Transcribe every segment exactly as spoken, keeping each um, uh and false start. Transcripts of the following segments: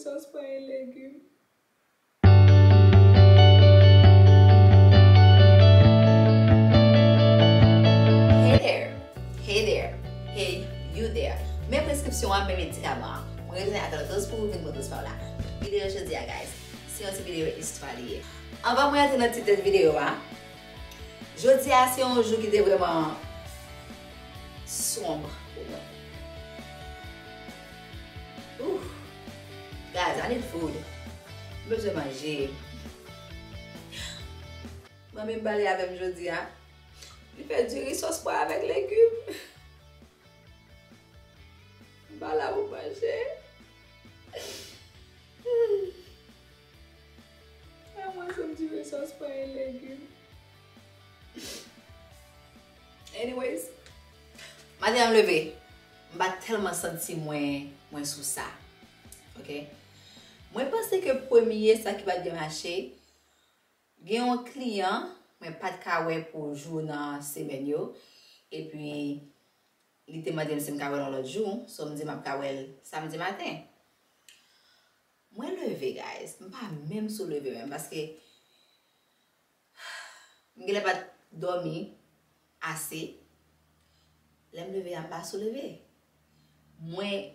Sòs panyen legim. Hey there. Hey there. Hey, you there. Men preskripsyon an, men medikaman an. Mwen retounen atò dous pou vin pran dous pa w la. Videyo jodi a, guys, se yon ti videyo istwa li ye. Anvan mwen antre nan ti tèt videyo a, jodi a se yon jou ki te vrèman sonb pou mwen. Ooh. Guys, I need food. M bezwen manje. Manmi m pale avè m jodi a. Li fè diri sòs pwa avèk legim. M pa la pou manje. Ay, mwen se m diri sòs panyen legim. Anyways, maten an m leve, m pa tèlman santi mwen, mwen sou sa. Oke? Mwen panse ke premye sa ki pa t byen mache, gen yon kliyan mwen pa t ka wè pou jou nan semèn yo, epi li te mande m si m ka wè l yon lòt jou, so m di m ap ka wè l samdi maten. Mwen leve, guys, m pa menm sou leve menm, paske m genlè pa t dòmi ase. Lè m leve a, m pa sou leve. Mwen,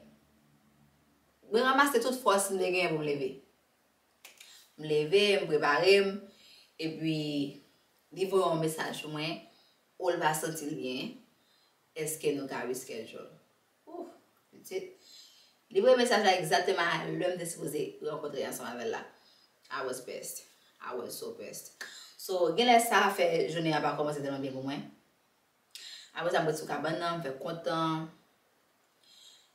mwen ranmase tout fòs m te genyen pou m leve. M leve, m prepare m, epi li voye yon mesaj pou mwen, ou l pa santi l byen, èske nou ka reschedule? Ooh, pitit. Li voye mesaj la egzakteman lè m te sipoze rankontre ansanm avè l la. I was pissed. I was so pissed. So, genlè sa fè jounen an pa kòmanse tèlman byen pou mwen. Apre sa, m ret sou kabann nan, m fè kontan.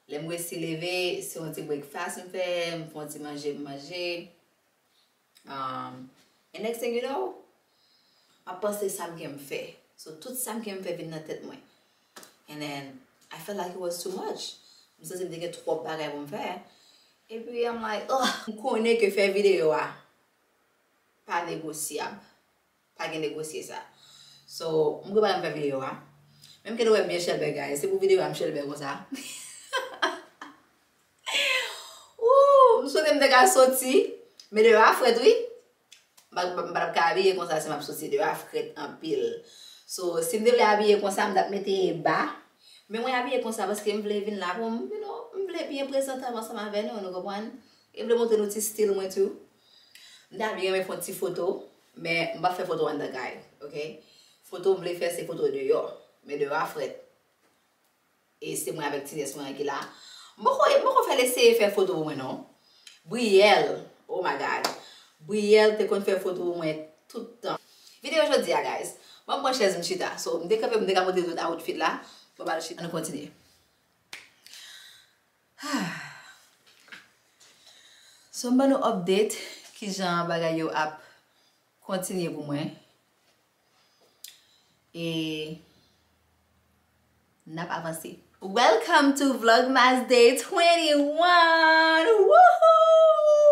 Lè m resi leve, se yon ti breakfast m fè, m fè yon ti manje, m manje. Um, and next thing you know, m ap panse sa m gen m fè. So, tout sa m gen m fè vin nan tèt mwen. And then, I felt like it was too much. M santi m te gen twòp bagay pou m fè. Epi, I'm like, oh, m konnen ke fè videyo a pa negosyab. Pa gen negosye sa. So, m prepare m fè videyo a. Menm ke nou wè m byen chèlbè, guys. Se pou videyo a m chèlbè konsa. Ooh, m swete m te ka soti. Men deyò a frèt, wi. M pa, m pa t ap ka abiye konsa si m ap soti. Deyò a frèt anpil. So, si m te vle abiye konsa, m t ap mete ba. Men mwen abiye konsa paske m vle vin la pou m, you know, m vle byen prezantab ansanm avè nou, nou konprann? E vle montre nou ti stil mwen tou. M ta byen renmen fè yon ti foto, men m p ap fè foto anndan kay, oke? Foto m vle fè se foto deyò, men deyò a frèt. E se mwen avèk ti nès mwen an ki la. M poko, m poko fè l eseye fè foto pou mwen non. Brielle, oh my God. Brielle te konn fè foto pou mwen tout tan. Videyo jodi a, guys. Ban m pran chèz m chita. So, m te kanpe, m te ka montre tout outfit la. Bon, ba nou chita, nou kontinye. So, m ban nou update kijan bagay yo ap kontinye pou mwen. E n ap avanse. Welcome to Vlogmas Day twenty-one! Woohoo!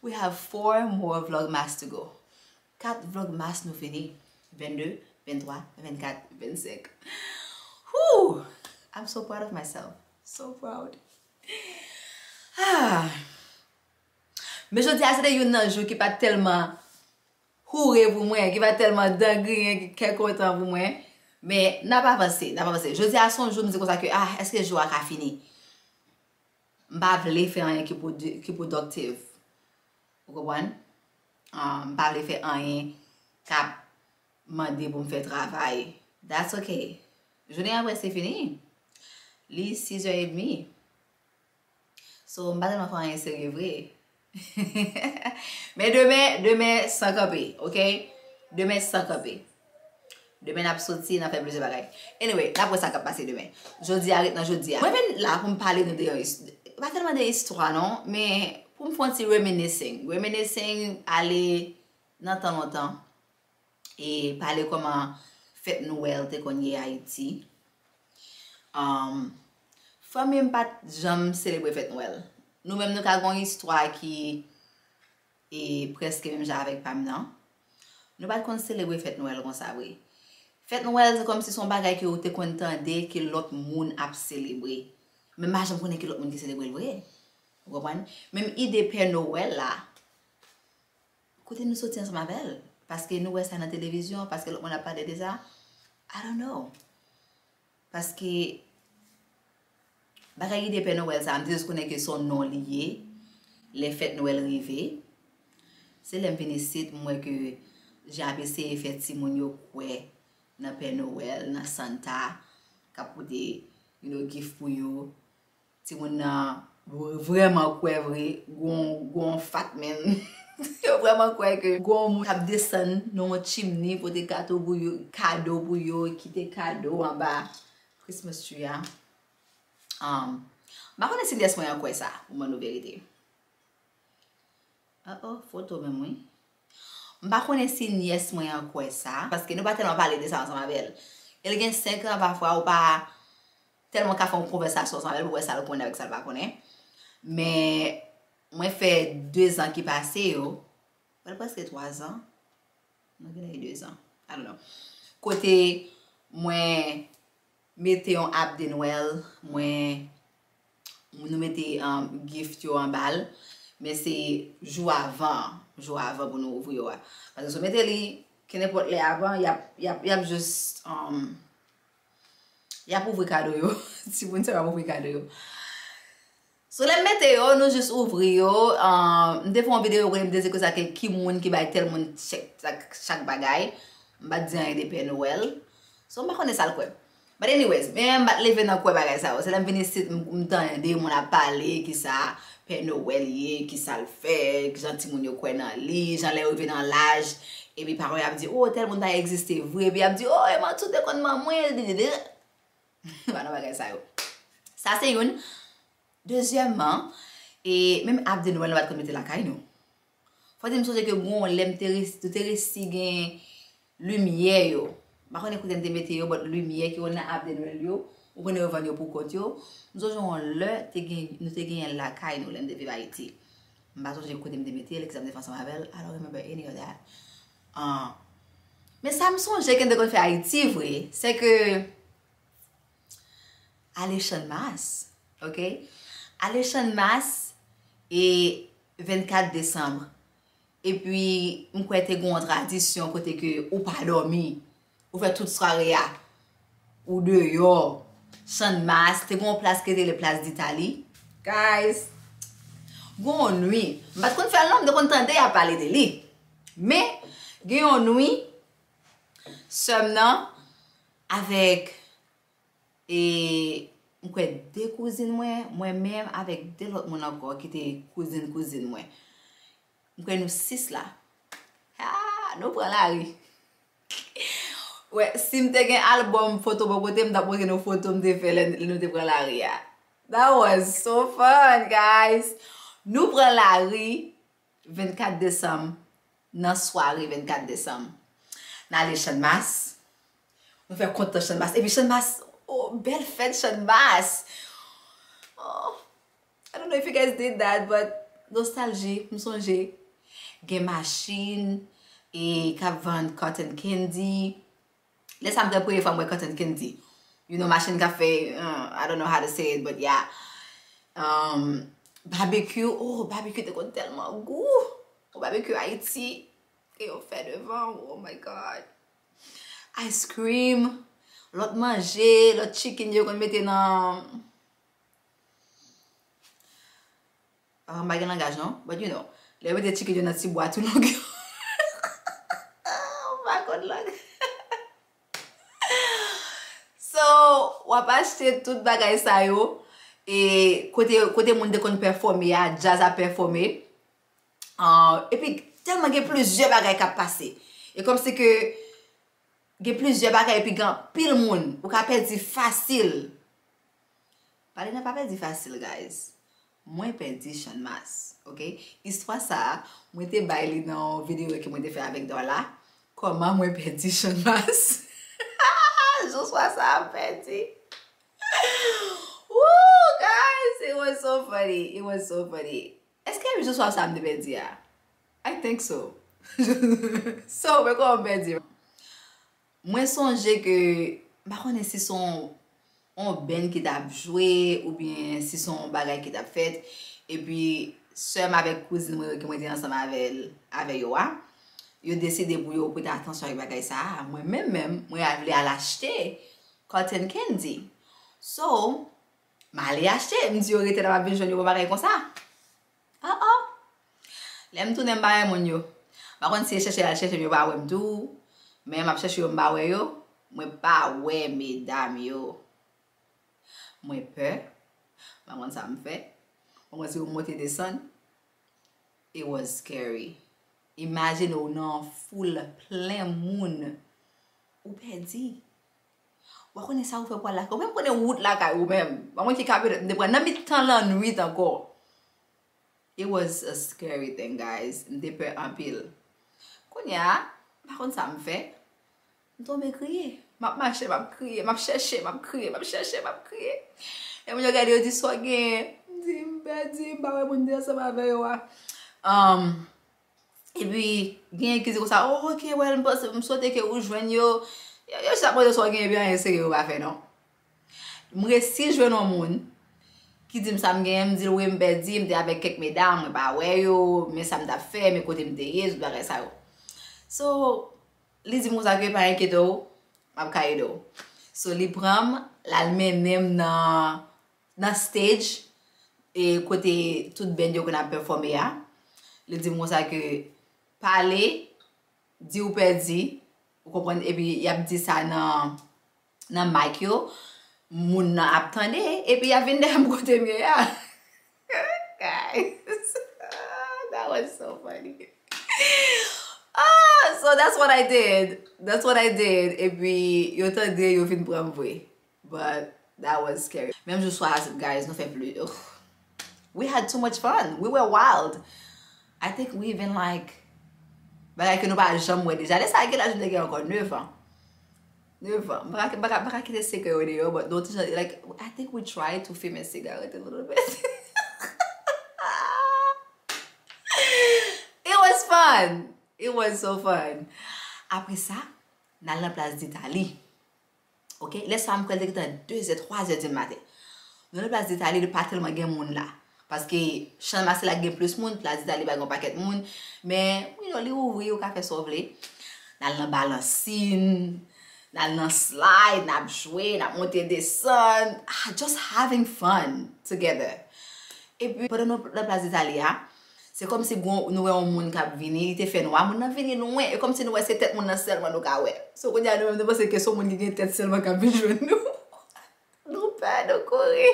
We have four more Vlogmas to go. Kat Vlogmas nou fini. Vennde, venntwa, vennkat, vennsenk. Whew! I'm so proud of myself. So proud. Ah. Men jodi a se te youn nan jou ki pa t tèlman houre pou mwen, ki pa t tèlman dan griyen, ki kè kontan pou mwen. Men n ap avanse, n ap avanse. Jodi a se yon jou m di konsa ke, ah, èske jou a ka fini? M pa vle fè anyen ki pwodi-, ki pwodiktif. Ou konprann? Ah, m pa vle fè anyen k ap mande pou m fè travay. That's okay. Jounen an prèske fini. Li sizè edmi. So, m pa tèlman fè anyen serye vre. Men demen, demen san kanpe, oke? Demen san kanpe. Demen n ap soti, n ap fè plizyè bagay. Anyway, n ap wè sa k ap pase demen. Jodi a ret nan jodi a. Mwen vin la pou m pale nou de yon is-, pa tèlman de istwa non, men pou m fè yon ti reminiscing. Reminiscing, ale nan tan lontan. E pale kòman fèt Nwèl te konn ye Ayiti. Um, fanmi m pa t janm selebre fèt Nwèl. Nou menm nou ka gen yon istwa ki e prèske menm jan avèk pa m nan. Nou pa t konn selebre fèt Nwèl konsa vre. Fèt Nwèl se kòmsi se yon bagay ke ou te konn tande ke lòt moun ap selebre. Men m pa janm konnen ki lòt moun ki selebre l vre. Ou konprann? Menm ide Pè Nowèl la, kote nou soti ansanm avè l? Paske nou wè sa nan televizyon, paske lòt moun ap pale de sa. I don't know. Paske bagay ide Pè Nowèl sa, m te jis konnen ke se yon non li ye. Lè fèt Nwèl rive, se lè m vin isit, m wè ke jan ap eseye fè timoun yo kwè nan Pè Nowèl, nan Santa, k ap pote, you know, gift pou yo. Timoun nan vrèman kwè vre, gon, gon fat men. Yo vrèman kwè ke gon moun k ap desann nan yon chimney pote gato pou yo, kado pou yo, kite kado anba Christmas tree a. Um, m pa konnen si nyès mwen an kwè sa, pou m ban nou verite. Uh oh, foto menm wi. M pa konnen si nyès mwen an kwè sa, paske nou pa tèlman pale de sa ansanm avè l. E l gen senk an, pafwa ou pa tèlman ka fè yon konvèsasyon ansanm avè l pou wè sa l konnen avèk sa l pa konnen. Men mwen fè de zan ki pase yo, well, prèske twa zan. Non, genlè e de zan. I don't know. Kote mwen mete yon ab de Nwèl, mwen, nou mete, um, gift yo anba l, men se jou avan, jou avan pou nou ouvri yo a. Paske si w mete li kenenpòt lè avan, y ap, y ap, y ap jis, um, y ap ouvri kado yo. Timoun sa yo ap ouvri kado yo. So, lè m mete yo, nou jis ouvri yo. Ah, m te fè yon videyo kote m te di konsa ke ki moun ki bay tèl moun chèk, chak, chak bagay. M pa t di anyen de Pè Nowèl. So, m pa konnen sa l kwè. But anyways, men m pa t leve nan kwè bagay sa yo. Se lè m vin isit, m, m tande moun ap pale, kisa Pè Nowèl ye, kisa l fè, kijan timoun yo kwè nan li, jan lè yo rive nan laj, epi paran yo ap di, "Oh, tèl moun ta egziste vre," epi y ap di, "Oh, e manti w te konn manman w." Pa nan bagay sa yo. Sa se youn. Dezyèmman, e menm ab de Nwèl nou pa t konn mete lakay nou. Fò di m sonje ke gon lè m te resi, nou te resi gen limyè yo. M pa konnen kote m te mete yo, but limyè ki konn nan ab de Nwèl yo, ou konnen yo vann yo pou kont yo. M sonje yon lè te gen, nou te genyen lakay nou lè m te viv Ayiti. M pa sonje kote m te mete l, kisa m te fè ansanm avè l. I don't remember any of that. Ah. Men sa m sonje ke n te konn fè Ayiti vre, se ke ale Channmas, ok? Ale Channmas e vennkat desanm. Epi, m kwè te gen yon tradisyon kote ke ou pa dòmi, ou fè tout sware a, ou deyò, Channmas, te gen yon plas ki rele Plas Ditali. Guys, gen yon nwi, m pa t konn fè l non, m te konn tande y ap pale de li. Men, gen yon nwi, sè m nan, avèk, e, m kwè de kouzin mwen, mwen menm avèk de lòt moun ankò ki te kouzin kouzin mwen. M kwè nou sis la. Ah, nou pran lari. Wè, si m te gen albòm foto bò kote m, m t ap montre nou foto m te fè lè, lè nou te pran lari a. That was so fun, guys. Nou pran lari vennkat desanm, nan sware vennkat desanm. N ale Channmas. Nou fè kontan Channmas. Epi Channmas, oh, bèl fèt Channmas. Oh, I don't know if you guys did that, but nostalji, m sonje. Gen machin, e k ap vann cotton candy. Lè sa m te premye fwa m wè cotton candy. You know, machin k ap fè, uh, I don't know how to say it, but yeah. Um, barbecue, oh, barbecue te konn tèlman gou. Yon barbecue Ayiti, ke yo fè devan, oh my God. Ice cream, lòt manje, lòt chicken yo konn mete nan, ah, m pa gen langaj non, but you know, lè yo mete chicken yo nan ti bwa tou long yo. M pa konn lang. So, w ap achte tout bagay sa yo, e kote, kote moun te konn pèfòme a, djaz ap pèfòme. Ah, epi, tèlman gen plizyè bagay k ap pase. E kòmsi ke gen plizyè bagay, epi gen anpil moun, ou ka pèdi fasil. Pale nan pa pèdi fasil, guys. Mwen pèdi Channmas, ok? Istwa sa a, mwen te bay li nan yon videyo ke mwen te fè avèk Darla. Kòman mwen pèdi Channmas? Jou swa sa a, m pèdi. Woo, guys, it was so funny. It was so funny. Èske jou swa sa a m te pèdi a? I think so. So, men kòman m pèdi? Mwen sonje ke, m pa konnen si se yon on band ki t ap jwe, oubyen si se on bagay ki t ap fèt, epi sè m avèk kouzin mwen yo ke mwen te ansanm avè l, avè yo a, yo deside pou yo pote atansyon ak bagay sa a. Mwen menm menm, mwen vle al achte cotton candy. So, m ale achte, m di yo rete la, m ap vin jwenn yo pou bagay konsa. Oh oh! Lè m tounen, m pa wè moun yo. M pa konn si e chèche y al chèche m, yo pa wè m tou. Men m ap chèche yo, m pa wè yo. Mwen pa wè medam yo. Mwen pè. M pa konn sa m fè. Mwen kòmanse yo monte desann. It was scary. Imajine w nan foul plen moun. Ou pèdi. Ou pa konnen sa ou fè pou al lakay. Ou menm konnen wout lakay ou menm. Pa konn ki kamyonèt m te pran nan mitan lannwit ankò. It was a scary thing, guys. M te pè anpil. Kounye a, m pa konn sa m fè. M tonbe kriye. M ap mache, m ap kriye, m ap chèche, m ap kriye, m ap chèche, m ap kriye. E moun yo gade, yo di, "Sa w genyen?" M di, "M pèdi, m pa wè moun m te ansanm avè yo a." Um, epi, genyen ki di konsa, "Oh, ok, well, m panse, m swete ke ou jwenn yo." Yo, yo chak mande sa w genyen, epi anyen serye yo pa fè, non. M resi jwenn yon moun ki di m sa m genyen, m di l, "Wi, m pèdi, m te avèk kèk medam, mwen pa wè yo, men sa m t ap fè, men kote m te ye, tout bagay sa yo." So, li di m konsa ke, "Pa enkyete w, m ap ka ede w." So, li pran m, l al mennen m nan, nan stage, e kote tout band yo konn ap pèfòme a. Li di m konsa ke, "Pale, di ou pèdi," ou konprann, epi y ap di sa nan, nan mic yo, moun nan ap tande, epi y ap vin dèyè m kote m ye a. Guys, that was so funny. Ah, so that's what I did. That's what I did. Epi yo tande, yo vin pran m vre. But that was scary. Menm jou swa a, guys, nou fè pli. Ugh. We had too much fun. We were wild. I think we even, like, bagay ke nou pa janm wè deja. Lè sa a, gen laj m te gen ankò? Nèf an. Nèf an. M pa ka, m pa ka, m pa ka kite sekrè yo deyò, but nou te, like, I think we tried to film and cigarette a little bit. It was fun. It was so fun. Apre sa, n al nan plas Ditali. Ok? Lè sa a, m kwè l te gentan de zè, twa zè di maten. Nou nan plas Ditali, li pa tèlman gen moun la. Paske Channmas se la ki gen plis moun, plas Ditali pa gen yon pakèt moun. Men, you know, li ouvri, ou ka fè sa w vle. N al nan balansin, n al nan slide, n ap jwe, n ap monte desann. Ah, just having fun together. Epi, pandan nou nan plas Ditali a, se kòmsi gon, nou wè yon moun k ap vini, li te fè nwa, moun nan vini lwen, e kòmsi nou wè se tèt moun nan sèlman nou ka wè. So, kounye a, nou menm, nou panse ke se yon moun ki gen tèt sèlman k ap vin jwenn nou. Nou pè, nou kouri.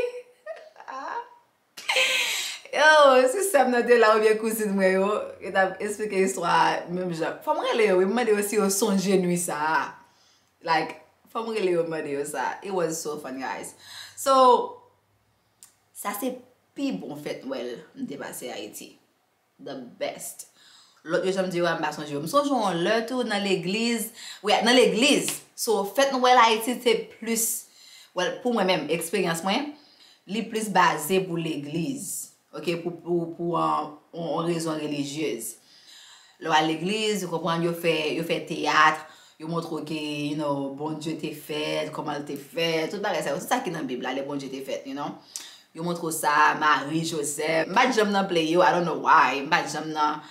Yo, si sè m nan te la oubyen kouzin mwen yo, yo t ap esplike istwa a menm jan. Fò m rele yo, wi, m mande yo si yo sonje nwi sa a. Like, fò m rele yo, m mande yo sa. It was so fun, guys. So, sa se pi bon fèt Nwèl m te pase Ayiti. The best. Lòt yo, jan m di yo a, m pa sonje yo. M sonje yon lè tou nan legliz. Wi, nan legliz. So, fèt Nwèl Ayiti te plis, well, pou mwen menm, eksperyans mwen, li plis baze pou legliz. Ok, pou, pou, pou, uh, yon, yon rezon relijyez. Lè w al legliz, ou konprann, yo fè, yo fè teyat, yo montre w ke, you know, Bondye te fèt, kòman l te fèt, tout bagay sa yo. Se sa ki nan Bib la, lè Bondye te fèt, you know. Yo montre w sa, Mari, Jozèf. M pa t janm nan play yo, I don't know why. M pa t janm nan,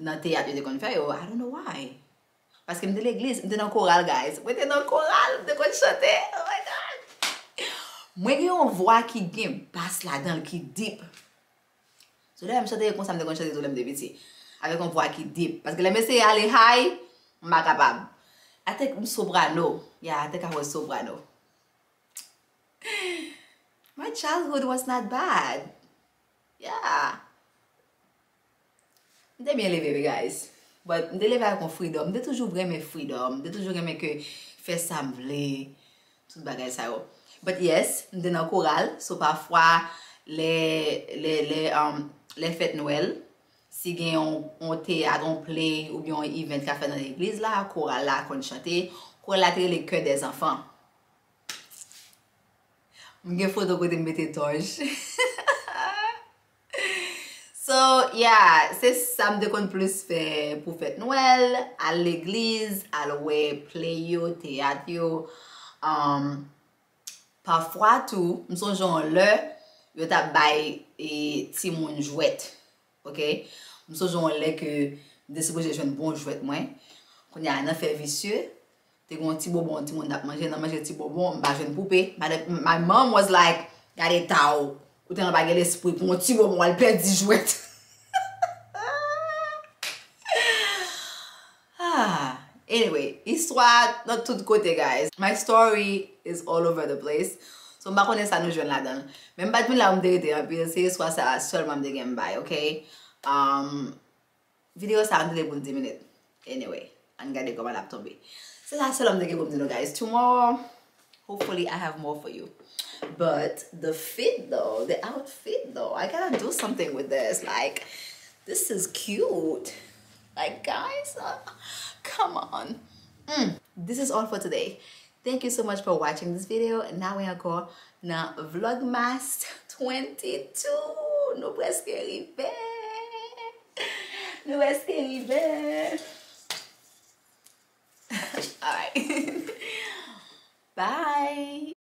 nan teyat yo te konn fè yo, I don't know why. Paske m te legliz, m te nan koral, guys. Mwen te nan koral, m te konn chante. Oh my God! Mwen gen yon vwa ki gen bas ladan l, ki deep. So, lè m chante konsa, m te konn chante tou lè m te piti. Avèk yon vwa ki deep. Paske lè m eseye ale high, m pa kapab. I think m soprano. Yeah, I think I was soprano. My childhood was not bad. Yeah. M te byen leve, wi, guys. But m te leve ak yon freedom. M te toujou renmen freedom. M te toujou renmen ke fè sa m vle. Tout bagay sa yo. But yes, m te nan koral. So, pafwa, lè, lè, lè, um, lè fèt Nwèl, si gen yon, yon teyat, yon play, oubyen yon event k ap fèt nan legliz la, koral la konn chante. Koral la te rele Chœur des Enfants. M gen foto kote m mete tòj. So, yeah, se sa m te konn plis fè pou fèt Nwèl, al legliz, al wè play yo, teyat yo. Um, Pafwa tou, m sonje yon lè yo t ap bay e, timoun jwèt. Ok? M sonje yon lè ke m te sipoze jwenn bon jwèt mwen. Kounye a, nan fè visye, te gen yon ti bonbon yon timoun t ap manje, nan manje ti bonbon, m pa jwenn poupe. Madam, my mom was like, "Gade ta w, ou tèlman pa gen lespri pou yon ti bonbon w al pèdi jwèt." Ah, anyway, istwa nan tout kote, guys. My story is all over the place. So, m pa konnen sa nou jwenn ladan l. Men m pa t vin la pou m te rete anpil. Se istwa sa a sèlman m te gen m bay, ok? Um, videyo sa a te pou l di minit. Anyway, ann gade kòman l ap tonbe. Se sa sèlman m te gen pou m di nou, guys. Tomorrow, hopefully, I have more for you. But the fit, though, the outfit, though, I gotta do something with this. Like, this is cute. Like, guys, uh, come on. Mm, this is all for today. Thank you so much for watching this video. N a wè ankò nan Vlogmas twenty-two. Nou prèske rive. Nou prèske rive. Alright. Bye.